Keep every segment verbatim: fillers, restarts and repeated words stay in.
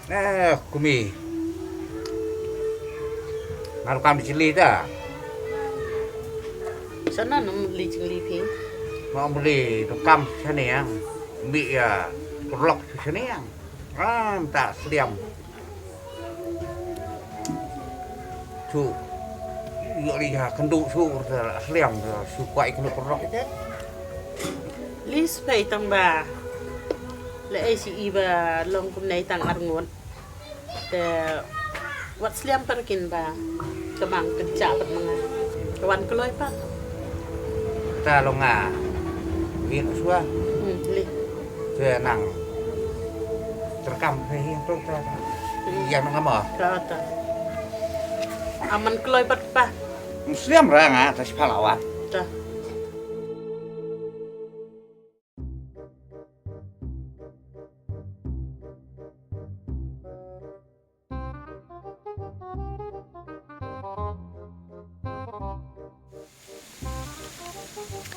Eh, kumi. Nga ruh kam da jingli ta. Sana nam li jingli phi. Nga mli tu kam sani yang. Mi ya, turlok sani yang. Ram ta sliam. Shu ïoh leh ïa kynduh shu, sliam shu kwah ïa kynduh pyrrok. Lis pei tang ba leh ei shi i ba long kumne tang arngut. Te wat sliam par kin ba ka mang kynja pat ma nga. Ka wan kloi pat. Ta long nga win shuwa. Hmm, li. Te nang terkam he hi tu ta. Ïa nang ama. Ta ta. Aman kloi pat pa. Sliam ra nga ta sipala wa. Ta.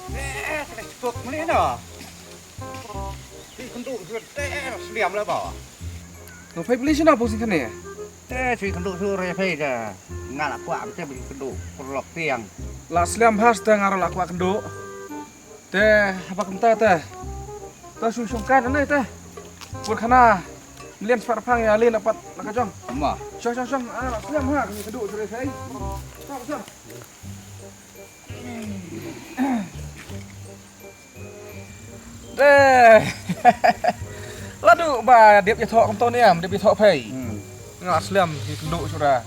Eh, kena cepuk meli no. Di kendu sudah ter seliam lah ba. Nang phai beli sini apa sih kene? Eh, si kendu sudah phai dah. Ngalak kuat macam beli kendu perlok tiang. La seliam has dah ngarang la kuat kendu. Te haba kumta te. Te shu shong kai nangne te. Pur khana. Mlien sparpang ïa lien apat na ka jong. Ma. Shong shong shong. Ah, sliam ha kami kedu jure kai. Shong shong. Te. Ladu ba dep ïathoh kumto niam, dep ïathoh phai. Hmm. Nga sliam hi kendu sura.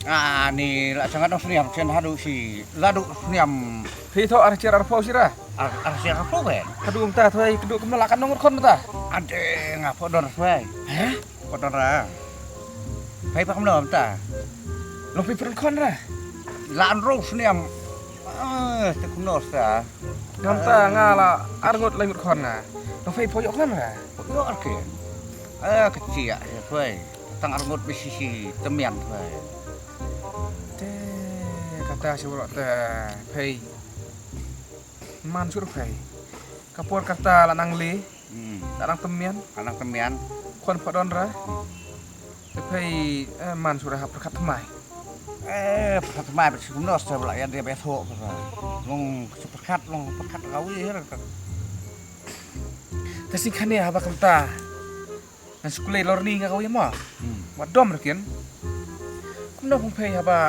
Ah, ni la sangat dong sliam chen hadu si ladu sliam. Hi thoh ar cher ar pho sira. Ar, ar cher ar pho ben. Kadu mta thoi kadu kumno la kan nong khon mta. Ade nga pho don thoi. Heh? Pho don ra. Phai pa kumno mta. Long pi pron khon ra. La an ro sliam. Ah, te kumno sa. Ngam ta nga la ar ngut lai ngut khon nga. Long phai pho ïoh khon ra. Pho ïoh ar ke. Ah, kecil ya thoi. Tang ar ngut bisi si temian thoi. Te kata shu rot te phai. Man shu phai. Ka por kata la nang li. Hmm. La nang temian. La nang temian. Khon pha don ra. Te phai, eh, man shu ra ha pyrkhat tmai. Eh, pyrkhat tmai bad shu kumno sa bla ya dia ba tho. Long shu pyrkhat long pyrkhat rawi her. Te sing khane haba kumta. Ngan shu kloi lor ni nga kawei ma. Hmm. Wat dom rekin. Kumno pung phei haba.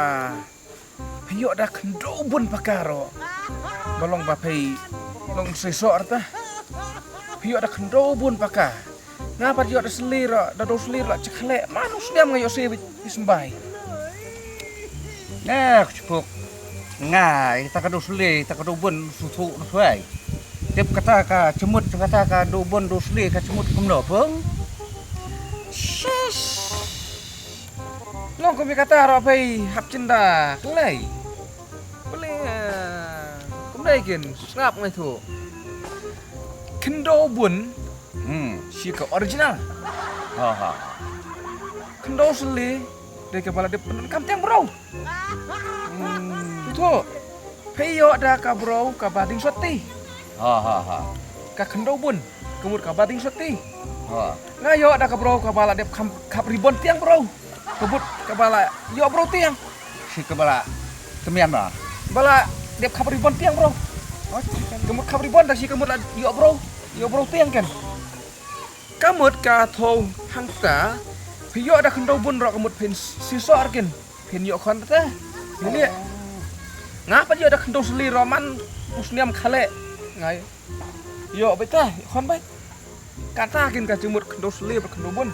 Phei ïoh da khyndew bun paka ro. Ba long ba phei long soi so arta. Phei ïoh da khyndew bun paka. Nga pat ïoh da sli ro, da do sli ro chakhle. Manu sliam nga ïoh sli bit ismbai. Nga chpuk. Nga ita ka do sli, ita ka do bun su thu no suai. Tip kata ka chmut, kata ka do bun do sli ka chmut kumno pung. Shush. Long kumne kata ro phei hap chinda klei. Bele, eh, kumne kin sngap ngai thu. Khyndew bun. Hmm. Shi ka original. Ha ha. Khyndew sli. Dei ka ba la dep pyndonkam tiang bro. Hmm. Thu. Phi ïoh da ka bro ka ba ding soti. Ha ha ha. Ka khyndew bun. Ka mut ka ba ding soti. Ha. Nga ïoh da ka bro ka ba la dep kham khap ribon tiang bro. Ka mut ka ba la ïoh bro tiang. Si ka ba la temian ba. Ba la dep khap ribon tiang bro. Oh, ka mut khap ribon da si ka mut la ïoh bro. Ïoh bro tiang kan. Ka mut ka thong hangta. Phi ïoh da khyndew bun ro ka mut phin sisor kin. Phin ïoh khon ta. Ni ni. Nga pat ïoh da khyndew sli ro man u sniam khale. Ngai. Ïoh beta khon bai. Kata kin ka jingmut khyndew sli ba khyndew bun.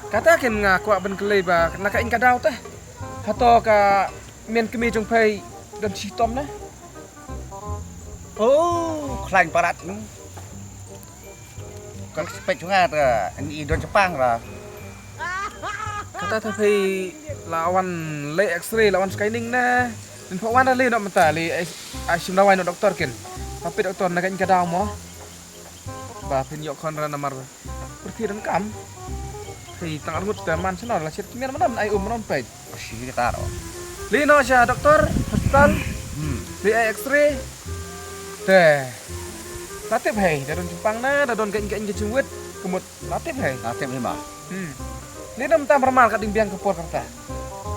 Kata kin nga kwah ban klei ba na ka in ka daw ta. Hato ka men kmie jong phei don chitom na. Oh, khlain parat. Kan spek jong nga ta ni don Japan ra. Kata ta phei la wan leh X-ray la wan scanning na. Nin pho wan da leh no mata leh ai sim da wai no doktor kin. Tapi doktor na kan ka daw mo. Ba phin ïoh khon ra namar pyrthei dang kam. Phei tang arngut ta man shnor la shit mian manam ai um manam peit. Shi kata ro. Lino sha doktor hospital. Hmm. Li ai X-ray. Te. Tatip hei da don jingpang na da don ka inka inka jingwit. Ka mut la tip hei. La tip hei ma. Hmm. Ni dam tam ramal ka ding biang ka por kata.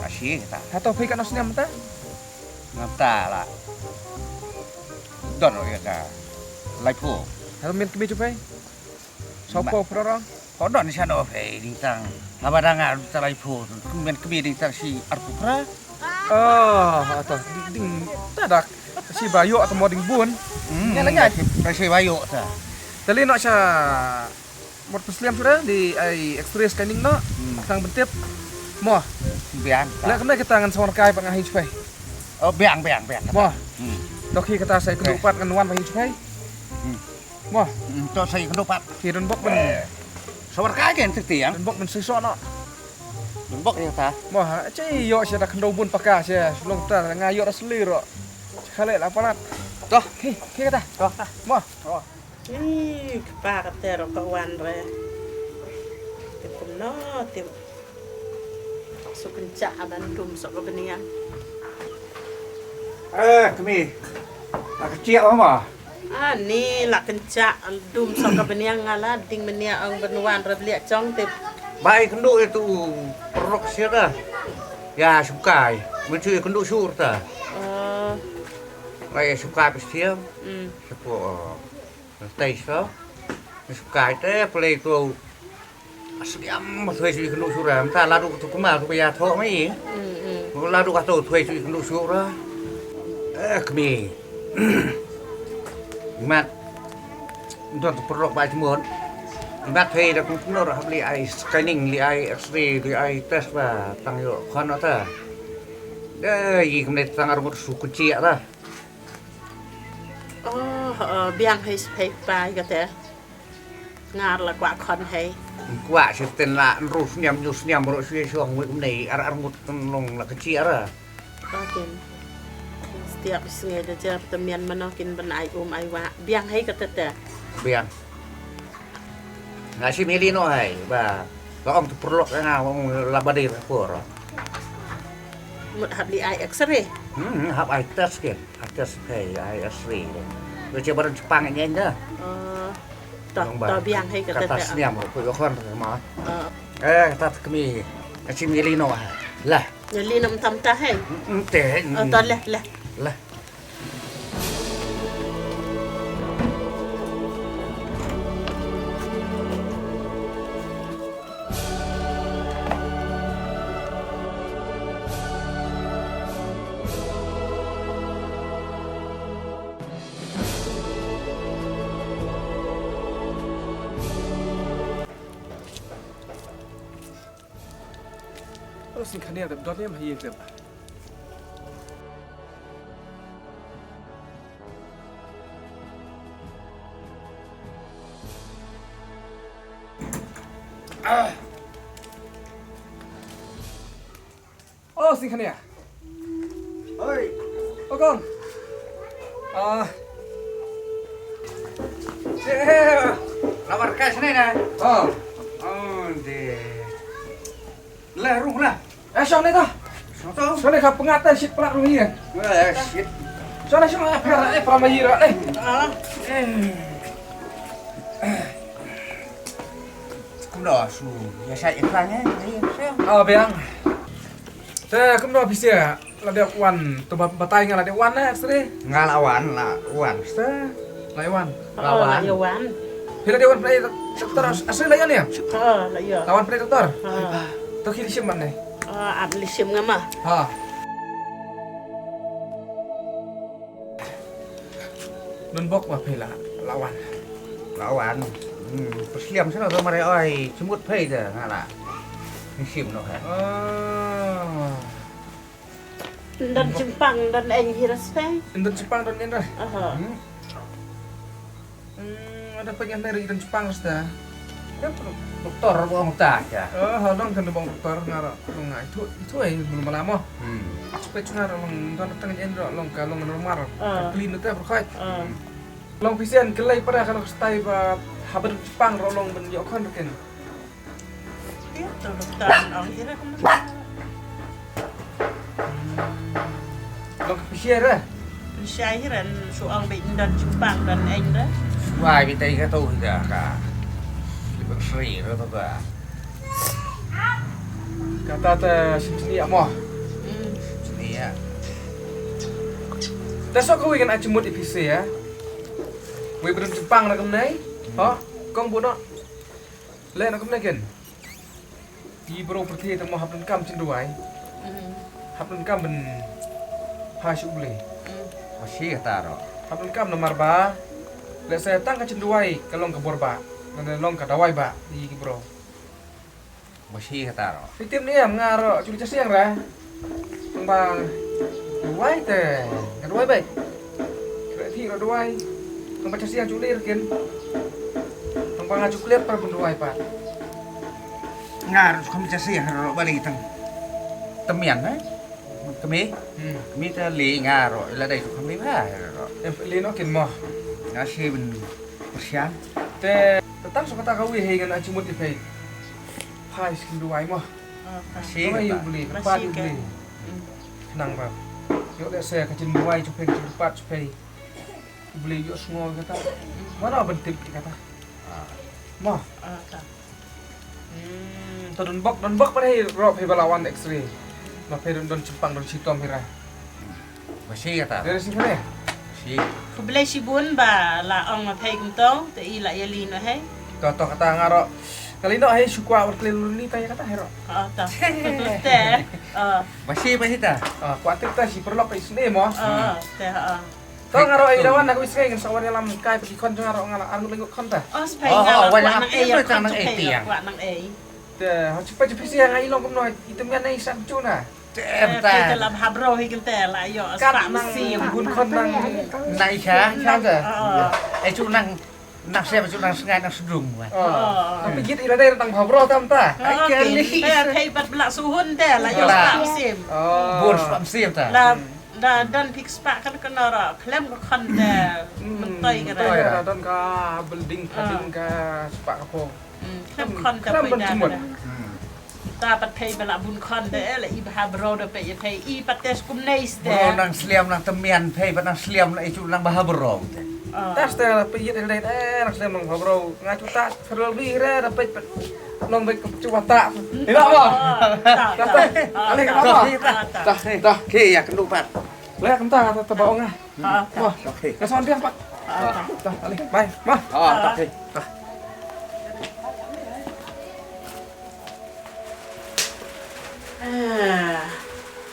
Ka shi kata. Hato phi ka no snem ta? Ngam ta la. Don ro ya ka. Lai phu. Hato men kmi chu phi? Sau pho pro ro. Ko don sa no phi ding tang. Haba dang a ta lai phu. Men kmi ding tang si ar phu pra. Oh, ato ding ta dak. Si ba yo ato mo ding bun. Hmm, ne la ngai. Ka si ba yo ta. Tali no sa mot peslem sudah di ai express kaning no. Hmm. Tang bentip. Mo. Biang. La kena kita ngan sawar kai pang ahi spai. Oh, biang biang biang. Mo. Hmm. Toki kata sai kendupat ngan wan pang ahi spai. Hmm. Mo. Hmm, to sai kendupat. Ki don bok ben. Sawar kai ken tiang. Don bok ben sai so no. Don bok ya ta. Mo ha, che yo che da kendo bun paka che long ta nga yo da sli ro. Khale la palat. To. Ki, ki kata. To. Mo. To. Ih, kpa ka ter ka wan re. Tip kumno tip. Su kynchah ban dum sok ka bniang. Eh, kmi. Ka kynchah ma. Ani la kynchah dum sok ka bniang nga la ding menia ong ban wan re blia chong tip. Bai kynduh itu perlok sia dah. Ya sukai. Mencu kynduh sur ta. Oh. Bai sukai pestiam. Hmm. Sepo. Tei so. Sukai te plei tu. Asliam thoi sui knu sura. Mta ladu tu kuma tu ya tho mai. Mm, mm. Ladu ka tu thoi sui knu sura. Eh, kmi. Mat. Don tu perlok ba jmon. Mat thoi da knu ra beli ai scanning, li ai X-ray, li ai test ba tang yo khon ta. Dei kmi tang armut su kuci ta. Oh, oh, biang hei sphei pai kata. Ngar la kwah khon hei. Kwah shi ten la nru sniam nyu sniam ro shi shong wik nei ar ar ngut ten long la kecil ara. Akin. Setiap sngai da jar temian mano kin ben ai um ai wa. Biang hei kata ta. Biang. Nga shi mili no hei ba. Ba ong tu perlok nga ong la badai ba por. Mut hap li ai X-ray. Hmm, hap ai test kin. Atas kai ai asri. Lo che baran Jepang nyen da. Oh. To, to biang hei kata kata sniam ko yo khon ma. Oh. Eh, kata kmi. Asim yeli no ha. Lah. Yeli no tam ta hei. Ente. Oh, to lah, lah. Lah. Ơ, sing khane dep dot ne ma hi dep. Oh, sing khane. Oi. Oh, kong. Ah. Lamar kas ne na. Oh. Oh, de. Lah, rung lah. Eh, shong ne ta. Shong to. Shong ne ka pengat ta shit plat rung ye. Eh, shit. Shong ne shong eh pera eh pera ma yira eh. Ah. Eh. Kumno su ya sa iklan eh. Ah, biang. Te kumno phi sia la dep wan to ba-, batai nga la dep wan na X-ray. Nga la wan la wan. Te la wan. La wan. Phi la dep wan pynai doktor X-ray la ïa ne? La wan pynai doktor. To ki lishim ban ne? Ap lishim nga ma. Ha. Don bok ba phi la la wan. La wan. Hmm, pysliam sino to mare oi chimut phi de nga la. Ni sim no ha. Ah. Don chimpang don eng hi ras phi. Don chimpang don eng ras. Aha. Hmm. Hmm, ada phi ngan ri don chimpang ras ta. Doktor bong ta ja. Oh, ha dong kan bong doktor ngar long ngai thu thu ai belum lama. Hmm. Spek ngar long don tang en ro long ka long normal. Ah. Clean te berkhoi. Ah. Hmm. Long pisian kelai pada kalau stai ba habar pang ro long ben yo khon ken. Iya, to doktor ong ira kan. Long pisian ra. Pisian ira su ong be don chimpang don eng ra. Wai bi tai ka to ida ka. Sri, ro to ka. Kata te shisien ïa mo. Hmm. Shisien ïa. Te shu kawei ngan ai jingmut ïa phi seh ïa. Wei ba don jingpang na kumne. Ho, kong buh noh. Leh na kumne ken. Ki briew pyrthei te mo hap donkam jingduwai. Hmm. Hap donkam ban phai sha U Blei. Hmm. Ba shi kata ro. Hap donkam namar ba lehse tang ka jingduwai ka long ka bor ba. Lane long ka dawai ba ïa ki briew. Ba shi kata ro. Phi tip ne em nga ro, ju leit sha sing re. Tang ba duwai te nga duwai beit. Khreh phi ro duwai. Tang ba sha sing ju leit re kin. Tang ba nga ju klet pat ban duwai pat. Nga ro ju kham leit sha sing ro ba leit tang. Temian eh. Kmie. Hmm. Kmie te leit nga ro, la dei ju kham leit ba ro. Em leit noh kin mo. Nga shi ban pyrshang. Te tang shu kata kawei hi ngan ai jingmut ïa phi. Phai sha ka jingduwai mo. Ah, phai. Shi kata. Duwai ïa U Blei, kyrpad ïa U Blei. Hmm. Khnang ba ïoh lehse ka jingduwai jong phi, ka jingkyrpad jong phi. U Blei ïohsngew kata. Hmm. Mano ban tip kata. Ah. Mo. Ah, ta. Hmm, to don bok, don bok pat hi ro phi ba la wan X-ray. Ma phi don, don jingpang don shitom hi ra. Ba shi kata. Dei shi phi. Shi. Khublei shibun ba la ong ma phi kumto, te i la ïa leit noh hi. To, to kata nga ro. Kali noh hi shu kwah wan khlem luni ta ïa kata hi ro. Oh, to. Te. Oh. Ba shi ba hi ta. Ah, kwah tip ta shi paralok ta isynei mo. Oh, te, oh. To nga ro i la wan na ka isynei ngan sa wan ïalam kai pa ki khon jong nga ro nga la ar ngut le ngut khon ta. Oh, sphai nga la kwah nang ei, kwah nang ei. Te ha chupa chupi si nga i long kumno i tymmen ei san chuna. Te em ta. Te la bha bro hi kin te la ïoh spa mynsiem. Bun khon nang nai kha kha ta. Ei chu nang nang sem chu nang sngai nang sdung wa. Tapi jit ira dei nang bha bro tam ta. Ai kali. Te thei pat bla suhun te la ïoh spa mynsiem. Bun spa mynsiem ta. La da don phi spa kan kan ra khlem ka khon te. Mentoi ka ra. Mentoi ka ra don ka building building ka spa ka phong. Khlem khon te poi da. Ta pat thei ba la bun khon te eh, la i bha bro da peit ïa thei i pat te skum nei ste. Bro nang slem nang temian thei pat nang slem nang i chu nang bha bro te. Ah. Tas te la peit ïa thei eh nang slem nang bha bro. Nga chu ta serol bi re da peit pat. Long beit ka chu wa ta. Ila ba. Ta ta. Ale ka ba. Ta ta. Ki ya kendu pat. Le kam ta ta ba ong ah. Ah, ta. Ka son biang pat. Ah, ta. Ta ale. Bye. Ma. Ah, ta. Ah,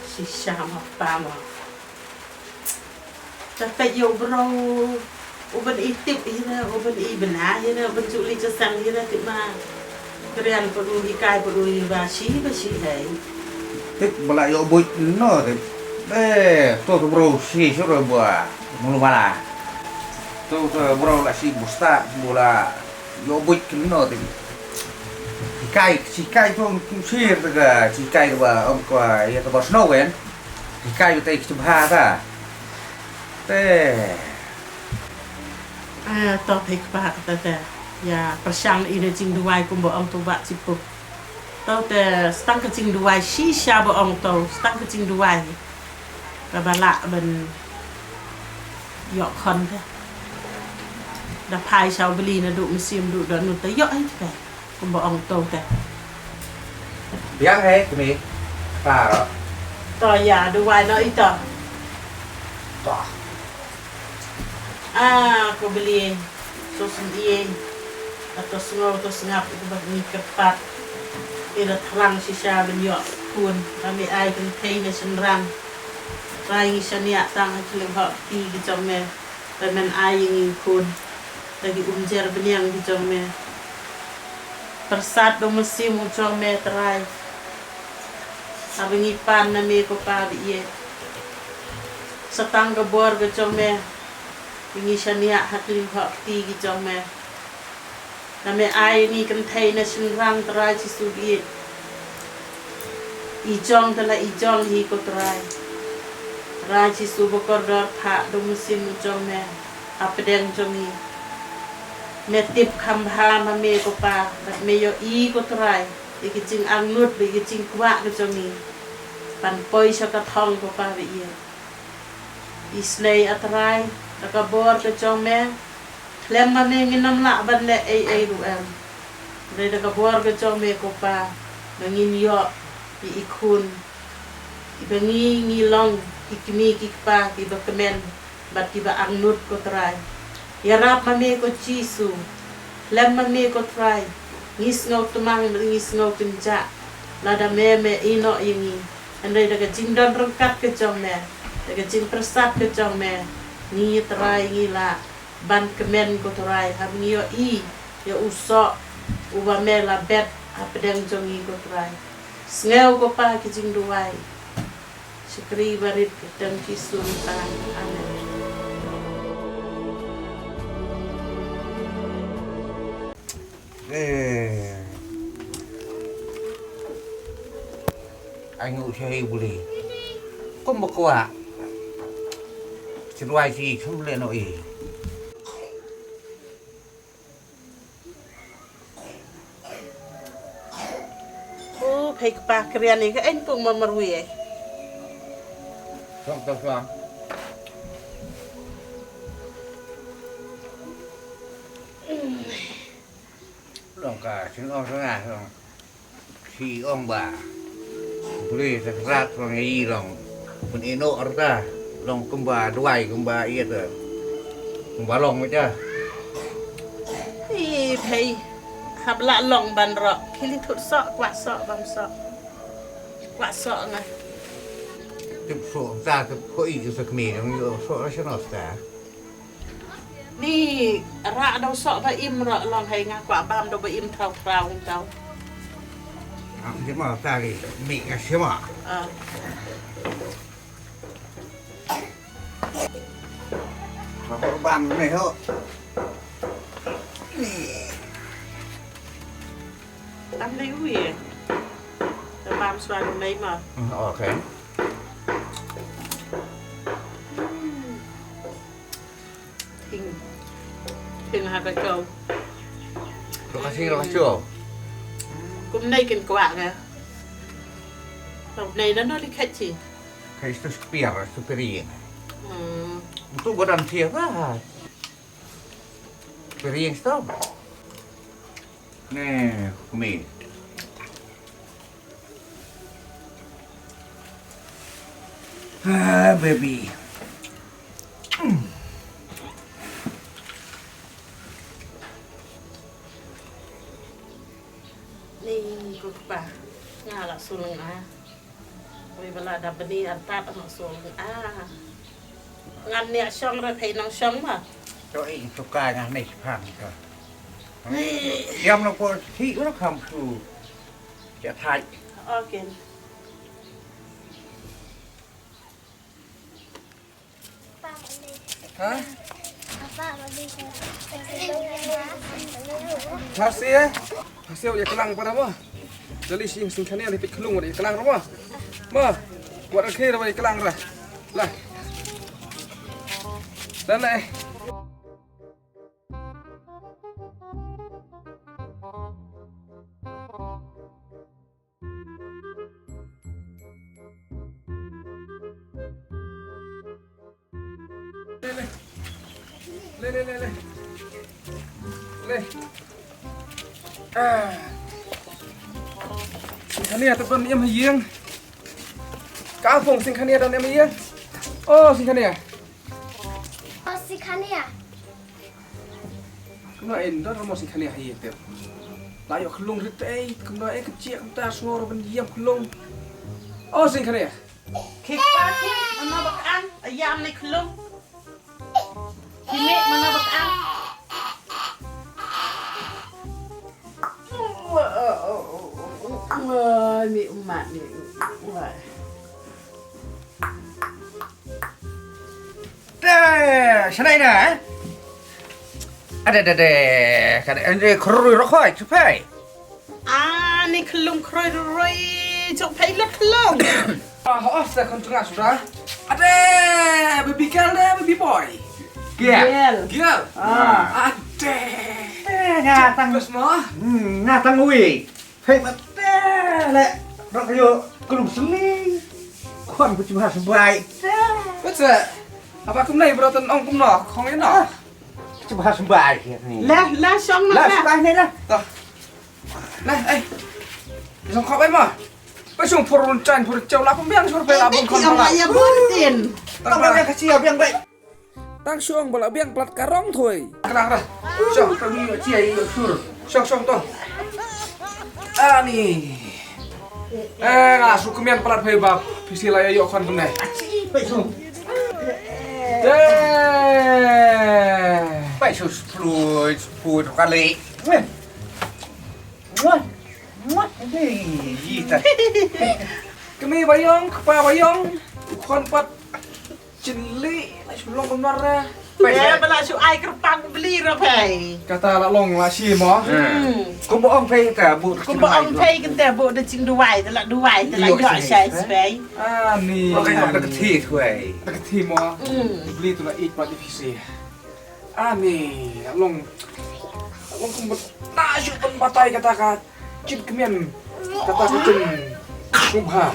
shisha ma pa ma. Ta peit ïa u bro u ban i tip hi na, u ban i bna hi na, u ban ju leit sha sang hi na, tip ma. Krian padu hi kai padu hi ba shi ba shi hei. Tip ba la ïoh buit no tip. Eh, to to bro shi shu ro ba. Mulu mala. To to bro la shi busta bu la. Yo buit kin no ti. Kai, si kai tu sir ta ka, si kai ba om kwa ya ta ba snow wen. Si kai ta ki bha ta. Te. Ah, to thik ba ka ta ta. Ya, pyrshang i na jingduwai kum ba ong tu ba chipu. To te stang ka jingduwai shisha ba ong to, stang ka jingduwai. Ka ba lah ban ïoh khon te. Da phai sha u bli na duh mynsiem duh da nu te ïoh ai te. Kumba ong to te. Biang hei kmie. Paro. To ïa duwai no ito. To. Ah, ko bli. To sngap ïa. To sngew to sngap ito ba ngi kyrpad. Ïa da thrang shisha ban ïoh khun. Kami ai kynthei ne shynrang. Rai ngi shaniah tang ha ki lynghok kti ki jong me. Ba men ai ïa ngi khun. Da ki umjer bniang ki jong me. Pyrsad da u mynsiem u jong me Trai. Haba ngi pan na me ko Pa ba ïeit. Sa tang ka bor ka jong me. Ba ngi shaniah ha ki lynghok kti ki jong me. Nga me ai ïa ngi kynthei ne shynrang Trai Jisu baieit. I jong te la i jong hi ko Trai. Trai Jisu ba kordor phah da u mynsiem u jong me ha pdeng jong ngi. Me tip kham bha ma me ko Pa bad me ïohi ko Trai ïa ki jingangnud bad ïa ki jingkwah ka jong ngi. Ban poi sha ka thong ko Pa baieit. Isynei A Trai da ka bor ka jong me. Khlem ma me ngin ym lah ban leh ei ei ruh em. Hynrei da ka bor ka jong me ko Pa, ba ngin ïoh ïa i khun, iba ngi ngi long ki kmie ki kpa kiba kmen bad kiba angnud ko Trai. Ïarap ma me ko Jisu. Khlem ma me ko Trai, ngi sngew tmang bad ngi sngew kynjah. Lada me me ïehnoh ïa ngi, hynrei da ka jingdon ryngkat ka jong me, da ka jingpyrsad ka jong me, ngi Trai ngi lah ban kmen ko Trai, haba ngi ïohi ïa u soh uba me la bet hapdeng jong ngi ko Trai. Sngew ko Pa ki jingduwai. Shakri barit ka kyrteng Jisu ngi pan. Amen. Eh. Ai ngu shahi buli. Kum ba kwah. Chirwai si chum le no i. U phai kpa krian ni ka en pung ma marwi ai. Song to song. Long ka sing ong song ah song. Si ong ba. Bri sakrat long i long. Pun ino arta long kumba duai kumba iya te. Kumba long meja. I phai. Hap la long ban ro. Kili thut sok kwah sok bam sok. Kwah sok nga. Tup sok ta tup ko i ke sak mi long yo sok la shanos ta. Ni rak dau sok ba im rak long hai nga kwah bam dau ba im thrau thrau tau. Ang sima tari mi nga sima. Ah. Bam ni ho. Ni. Tam dei ui eh. Te bam shuwa dum dei ma. Mm, okay. Ting. Ting ha ka chou. Lo ka si lo ka chou. Kum nei kin kwak eh. Lo nei na no li khet chi. Kai sto spiar, sto piring. Hmm. Tu badan sia ba. Piring sto. Nè, kumi. Ah, baby. Ni ko pa. Nga la sulung ah. Wi bala da bni artat ma sulung ah. Ngan nia shong ra phai nang shong ma. To i suka ngan ni phang ka. Yam no ko thi ura kham su. Ja thai. Okay. Ha? Hasia, hasia ya kelang pada ma. Jali si sing khania ni pik kelung ya kelang ma. Ma, buat akhir ya kelang ra. Lah. Dan eh. Le, le, le, le. Le. Ah. Sing khania te ban im ha ïing. Ka phong sing khania don im ha ïing. Oh, sing khania. Oh, sing khania. Kumno en da mo sing khania hi te. La yo khlung rit ei, kumno e kchiak ta snor ban yam khlung. O sing khania. Khit pa khit, mano ba kan, ayam ni khlung. Khit ni mano ba kan. Ni umat ni. Te, shnai na, eh? Ade, ade, ade, ka de, ande, khrui ro khoi, chupai. Ah, ni khlung khrui roi, chupai la khlung. Ah, oh, sa kon tengah sudah. Ade, baby girl de, baby boy. Girl. Girl. Girl. Ah. Ade. Eh, nga tang. Bes mo. Hmm, nga tang wi. Hei, mate le, rak yo klum sli. Khon bu chibha sbai. What's that? Apa kum nai bro tan ong kum no, khong ino. Chibha sbai ni. La, la shong na la. La sbai ni la. Toh. Nah, eh. Song khop ai ma. Ba song phur run chan phur chau la pembiang sur pe la bong kon la. Ïa bun tin. Tang ba ka sia biang bai. Tang song ba la biang plat karong thoi. Kena kena. Song pergi sia ïa sur. Song song to. Ani. Eh, nga su kemian plat pe ba. Pisi la ïa yok kon kemne. Aci pe song. Deh. Pai sus fluid fluid kali. Muah. Muah. Hei, ita. Kmie Baïong, kpa Baïong, u khon pat chynli, la shu long kumno ra. Ïa, ba la shu ai kyrpang bli ra phai. Kata la long la shi mo. Hmm. Kumba ong phai ta bu. Kumba ong phai kynta bu da jingduwai, da la duwai, da la ïoh shai shai. Ani. Ong phai da kti thwai. Da kti mo. Hmm. Bli tu la ïeit pat da phi shi. Ani, long, long kumba ta shu ban batai kata ka jingkmen, kata ka jingkmen ha.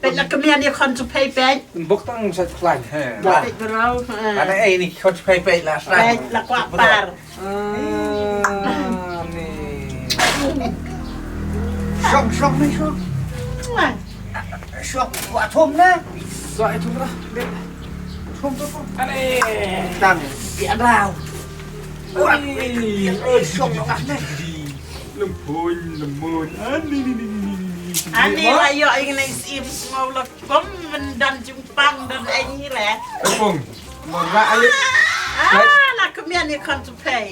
Peit la kmen ïa khon tu phai peit. Bok tang sa khlaiñ. Peit bro. Ana ei ni khon tu phai peit la sa. Peit la kwah par. Ani. Shong shong ni shong. Shong kwah thum na. Sa itu lah. Thum tu. Ani. Tang. Ïa dau. Ani. Shong lah ni. Lempun lempun. Ani ni ni ni ni. Ani la ïoh ïa ngi nai sim ngau la kum ban don jingpang don ai ni re. Pung. Mora ai. Ah, la kmen ïa khon tu phai.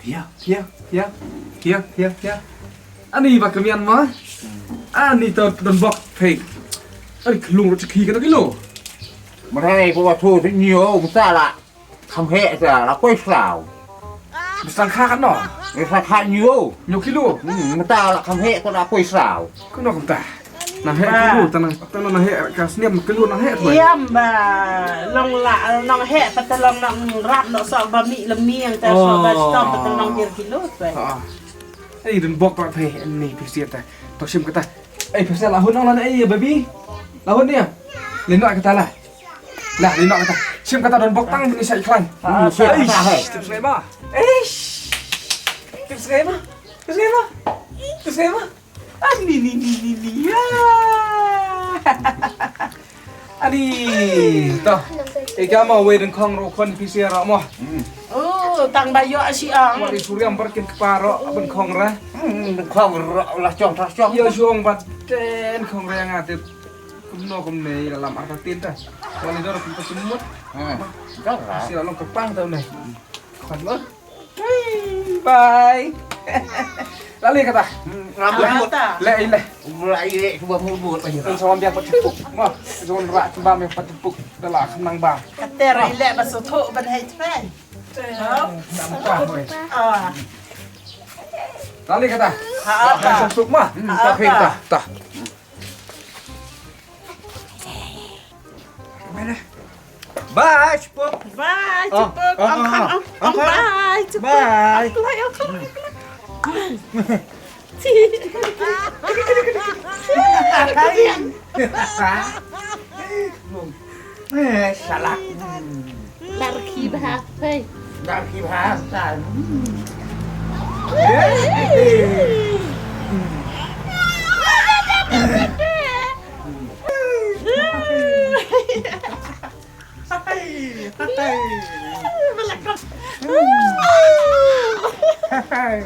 Hia hia hia hia hia hia. Ani ba kmen ma. Ani to don bok phai. Ani klung ro chiki ka kilo. Mrai ko wa thu ni o mutala. Kham heh ta la poi sraw. Bistang kha kan no. Ni sa kha nyu. Nyu kilo. Hmm, mata la kham heh ko la poi sraw. Ko no kumta. Nang heh kilo ta nang ta nang heh ka sniam kilo nang heh tu. Ïam ba long la nang heh pa ta long nang rap no so ba mi la miang ta so ba stom pa ta long hir kilo tu. Ha. Ei dun bok pa phe ni pisiat ta. To sim kata. Ei pisiat la hun nang la ei baby. La hun ni. Lino kata la. Lah, lino kata. Sim kata don bok tang ni sa iklan. Ah, sim kata, hei. Tip sngai ma. Eish. Tip sngai ma. Tip sngai ma. Tip sngai ma. Ah, ni ni ni ni ni. Ah. Ani. Toh. Ega ma wei dengkong ro kon pisia ro mo. Oh, tang ba yo asi ang. Wa di suriam berkin keparo dengkong ra. Dengkong ro la chong ta chong. Yo suong bat ten kong ra ngatip. Kumno kumne ïa la lam arta tin ta. Wali dor kum ta kum mut. Hmm. Dor la. Si la long kepang ta ne. Kan lo. Bye. Lali kata. Ngam mut. Le le. Mulai le cuba mut mut aja. Kan sama biang pat tipuk. Wah, jangan rak cuba biang pat tipuk. Dalam kenang bang. Kater ile ba sotho ban hai trai. Nampak weh. Ah. Lali kata. Ha, ha. Suk mah. Tapi tah tah. Bye, Cipuk. Bye, Cipuk. Ong, ong, ong, ong, bye, Cipuk. Bye. Ong, bye, ong, bye. Eh, salah. Dar khi bha, hei. Dar khi bha, kan. Hai, hai.